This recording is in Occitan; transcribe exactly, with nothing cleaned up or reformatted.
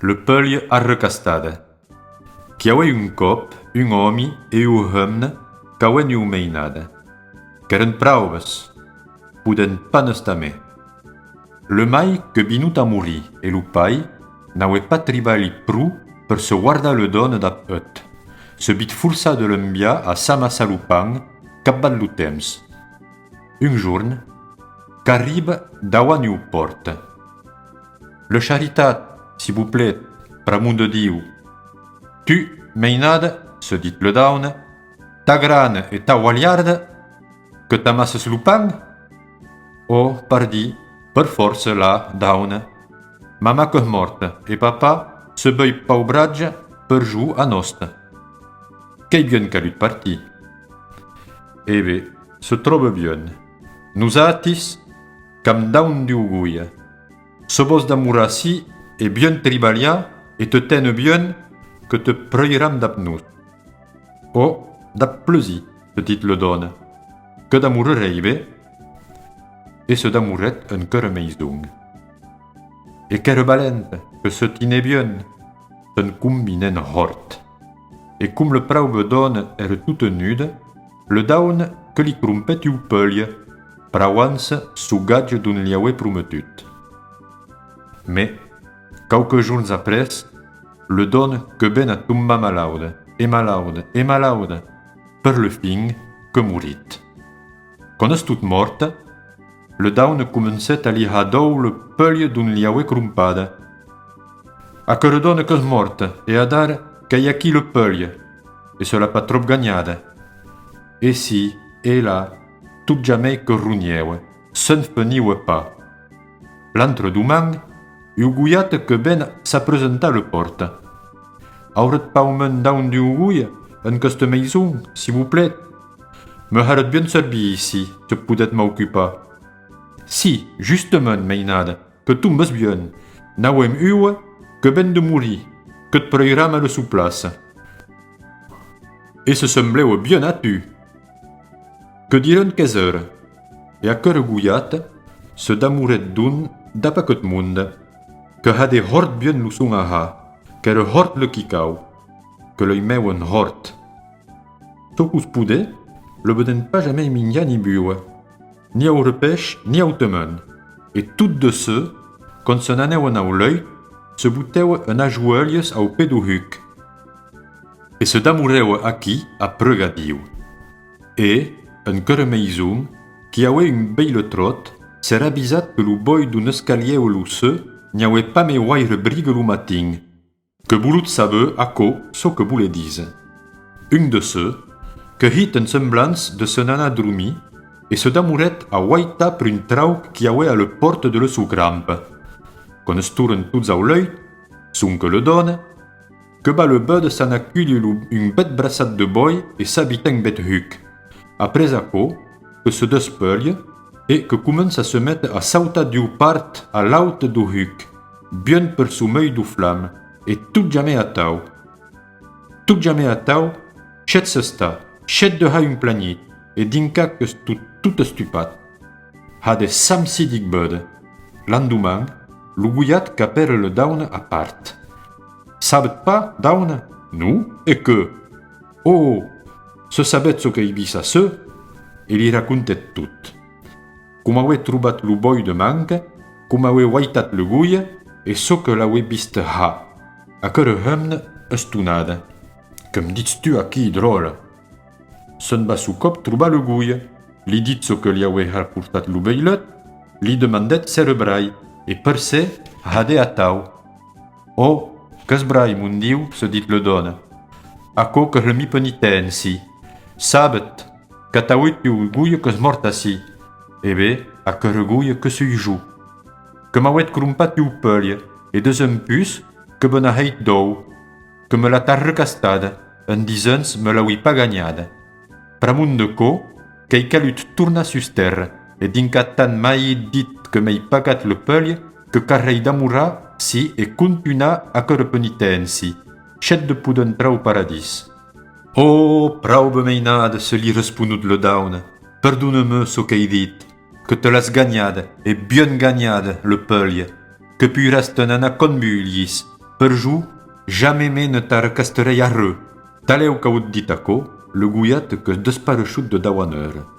Le pelha arrecastada. Qu'i avè un còp un òmi e ua hemna qu'avèn ua mainada. Qu'èran praubes, podèn pas n'estar mès. Le mai que vinut a morir e lo pair n'avè pas tribalh pro per se guardar le dòna dab eth. Se vit forçat de l'enviar a s'amassar lo pan capvath lo temps. Un jorn, qu'arriba davant ua pòrta. Le charitat, si vous plaît, pr'amor de Diu. Tu, mainada, se dit le dauna, ta grana e ta gualharda, que t'amasses lo pan? Ò, pardí, per fòrça, la dauna. Mamà qu'es mòrta e papà se vei paubratge per jo a nòsta. Qu'ei bien calut partir. E ben, se tròba bien. Nosatis, qu'am daun d'ua goia. Se vòs damorar ací e bien tribalhar e te téner bien, que te preuiram dab nos. Ò, dab plesir, se dit le dòna, que damorarai ben. E se damorèt en quera maison. E qu'èra valenta, que se tinè bien, se'n combinèn hòrt. E com le praube dòna èra tota nuda, le dauna que li crompèt ua pelha, prauant-se suu gatge dont li avè prometut. Mes, quauques jorns après, le dòna que ven a tombar malauda, e malauda, e malauda, per le fin que morit. Quan estot mòrta, le dauna comencèt a li har dòu le pelha dont li avè crompada. Aquera dòna qu'es mòrta, e adara qu'ei aquí le pelha, e se l'a pas tròp ganhada. E si, e la, tot jamei que ronhèva, se'n feniva pas. L'antredoman, ua goiata que ven s'apresentar a le pòrta. Auretz paument daun d'ua goia en questa maison, si vous plaît? Me haretz bien servici, se podetz m'aocupar. Si, justament, mainada, que tombes bien, n'avem ua que ven de morir, que't preuiram a le sua plaça. E se semblèva bien a tu. Que direm qu'es era. E aquera goiata se damorèt donc dab aqueth monde, que hadè hòrt bien lo son ahar, qu'èra hòrt le quicau, que l'aimèvan hòrt. Çò qu'us podè, le vedèn pas jamei minjar ni búer, ni au repèsh ni autament, e tot de se, quan se n'anèvan au lèit, se botèva en ajoelhas au pè deu huc, e se damorèva aquí a pregar Diu. E, en quera maison, qu'i avè un veire tròt, s'èra avisat que lo bòi dont escalhèva lo se n'i avè pas mei guaire briga lo matin, que volot saber aquò çò que volè díser. Un de se, que hit en semblança de se n'anar dromir e se damorèt a guaitar per un trauc qu'i avè a le pòrta de le sua crampa. Quan estòren tots au lèit, sonque le dòna, que va le véder s'anar culhir lo, un bèth braçat de bòi e s'abitar un bèth huc. Après aquò, que se despelha e que comença a se méter a sautar d'ua part a l'auta deu huc, bien per suu mei deu flam, e tot jamei atau. Tot jamei atau, shet s'estar, shet de har un planhit, e dinc a qu'estó tot estupat. Hadè sam si dic véder. L'endoman, lo goiat qu'apèra le dauna a part. Sabetz pas, dauna? Non? E que? Ò! Se sabetz çò qu'èi vist a se! E li racontèt tot. Com avè trobat lo bòi de manca, com avè guaitat le goia e çò que l'avè vist har. Aquera hemna estonada. Que'm ditz tu aquí, dròlle? Se'n va suu còp trobar le goia, li ditz çò que li avè har portat lo veilet, li demandèt s'èra brai e per se hadè atau. Ò, qu'es brai, mon Diu, se dit le dòna. Aquò qu'es le mi penitenci. Sabetz, qu'atau ua goia qu'es mòrta ací. E ben, aquera goia que sui jo. Que m'avètz crompat ua pelha, e desempús que ve n'ahetz dòu, que me l'atz arrecastada, en disent me l'avèi pas ganhada. Pr'amor de quò, qu'èi calut tornar sus tèrra, e dinc a tant m'ahetz dit que m'èi pagat le pelha, que carrèi damorar si e contunhar aquera penitenci, shet de poder entrar au paradís. Ò, praube mainada, se li responut le dauna, perdona-me çò qu'èi dit, que te l'as ganhada, e bien ganhada, le pelha, que poiràs te n'anar quan vulhis, Per jo, jamai mei ne t'arrecasterèi arreu. Talèu qu'avot dit aquò, le gojat qu'es despareishut de dauant era.